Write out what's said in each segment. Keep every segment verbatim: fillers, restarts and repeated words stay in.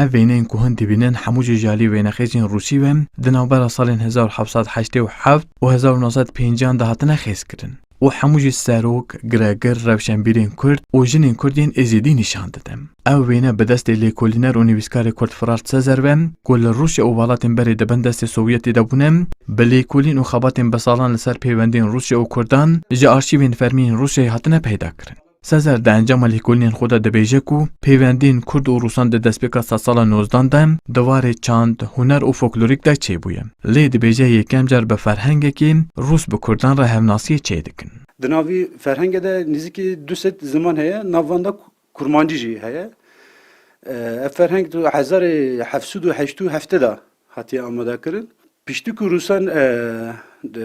Ev wêneyên ku hûn dibînin hemû jî ji alî wênexêzên Rûsî ve di navbera salên hezar û heft sed heştê û heft û hezar û neh sed pêncî de hatine xêzkirin û hemû jî serok, giregir, rewşenbîrên Kurd û jinên Kurd yên Êzîdî nîşan didin. Ew wêne bi destê lêkolîner û nivîskarê Kurd Firat Sezer ve ku li Rûsya û welatên berê di bin destê Sovyetê de bûne, bi lêkolîn û xebatên bi salan li ser pêwendiyên Rûsya û Kurdan ji arşîvên fermî yên Rûsyayê hatine peyda kirin. Sezer di encama lêkolînên xwe de dibêje ku pêwendiyên Kurd û Rûsan di destpêka sedsala nozdan de di warê çand, huner û folklorîk de çêbûye. Lê dibêje yekem car bi ferhengekî Rûs bi Kurdan re hevnasiyê çêdikin. Di navî ferhengê de nêzîkî du sed ziman heye, nav van de Kurmancî jî heye. E, ev ferheng di hezarê heft sed û heştê û heft de hatiye amadekirin. Piştî ku Rûsan, e, di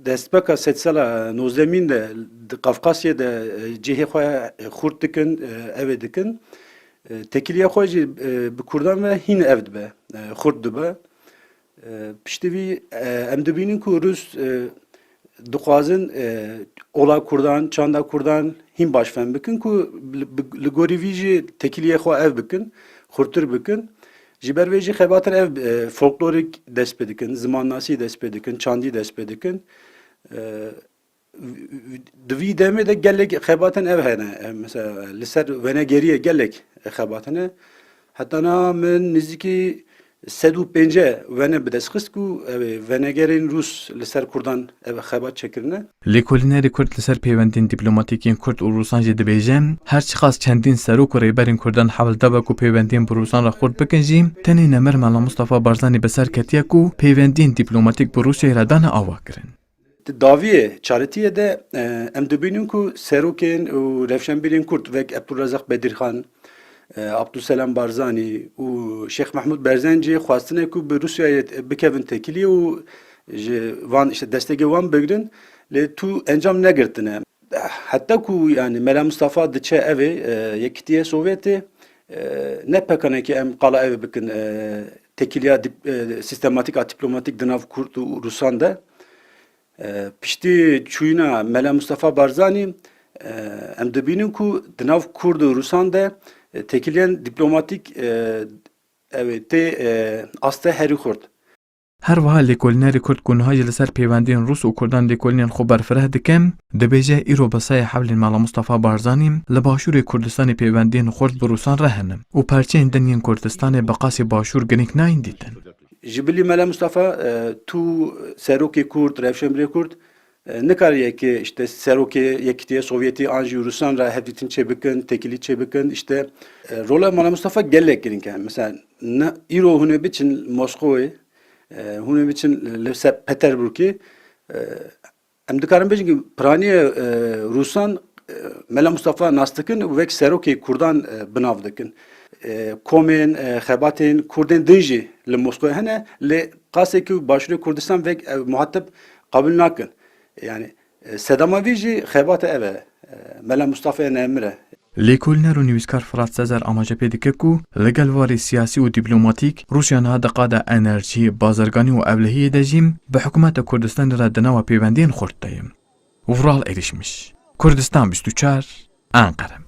destpêka sedsala nozdemîn de di Qafqasyê de, e, cihê xwe xurt dikin, e, ev ê dikin, e, têkiliya xwe jî, e, bi Kurdan ve hîn ev dibe, e, xurt dibe. E, piştî vî, e, em dibînin ku Rûs, e, dixwazin, e, ola Kurdan, çanda Kurdan hîn baş fem bikin ku li, bi, li gorî vî jî têkiliyê xwe ev bikin, xurtir bikin. Ji ber vê jî xebatên ev, e, folklorîk dest pê dikin, zimannasî dest pê dikin, çandî dest pê dikin. E, di vî demê de gelek xebatên ev hene. E, mesela li ser wenegeriyê gelek xebat hene. Heta niha min nêzîkî sed û pêncî wene bi dest xist ku ew ê venegerên Rûs li ser Kurdan ev xebat çêkirine. Lêkolînerê Kurd li ser pêwendiyên dîplomatîk yên Kurd û Rûsan jî dibêje, her çiqas çendîn serok û rêberên Kurdan hewl dabe ku pêwendiyên bi Rûsan re xurt bikin jî, tenê nemir Mela Mustafa Barzanî bi ser ketiye ku pêwendiyên dîplomatîk bi Rûsyayê re dane ava kirin. Di dawiyê çaretiyê de, e, em dibînin ku serokên û rewşenbîrên Kurd wek Ebdulrezak Bedirxan, e, Abdulselam Barzanî û Şêx Mehmûd Berzencî xwestine ku bi Rûsyayê bikevin têkiliyê û ji van, işte, destegê wan bigrin, lê tu encam negirtine. Heta ku, yani, Mela Mustafa diçe evê, e, Yekîtiya Sovyetê, e, ne pekanekî em qala evê bikin, e, têkiliya dîp-, e, sîstematîk a dîplomatîk di nav Kurd û Rûsan de. E, piştî çûyîna Mela Mustafa Barzanî, e, em dibînin ku di nav Kurd û Rûsan de, e, têkiliyên dîplomatîk, e, ew ê tê, e, astê herî xurt. Her wiha lêkolînerê Kurd ku niha jî li ser pêwendiyên Rûs û Kurdan lêkolînên xwe berfireh dike, dibêje îro bi sayê hewlên Mela Mustafa Barzanî li Başûrê Kurdistanê pêwendiyên xurt bi Rûsan re hene û perçeyên din yên Kurdistanê bi qasî Başûr girîng nayên dîtin. Ji bilî Mela Mustafa, e, tu serokê Kurd, rewşenbirê Kurd, e, nikariye ki, işte, serokê Yekîtiya Sovyetî an jî Rûsan re hevdîtin çêbikin, têkilî çêbikin. İşte, e, rola Mela Mustafa gelek girîng e. Mesela, ne, îro hûn ê biçin Moskowê, e, hûn ê biçin li ser Peterburgê, e, em dikarin bêjin ki piranî, e, Rûsan, e, Mela Mustafa nas dikin û wek serokê Kurdan, e, bi nav dikin. E, komên, e, xebatên Kurdên din jî li Moskowê hene, lê qasê ku Başûrê Kurdistan wek, e, muhatib qebûl nakin. Yani, e, sedema vî jî xebata ev e. E, Mela Mustafa nemir e. Lêkolîner û nivîskar Firat Sezer amaje pê dike ku li gel warê siyasî û dîplomatîk, Rûsya niha di qada enerjî, bazirganî û ewlehiyê de jî bi hikûmeta Kurdistanê re di nava pêwendiyên xurt de ye. Vural Erişmiş, Kurdistan bîst û çar, Enqere.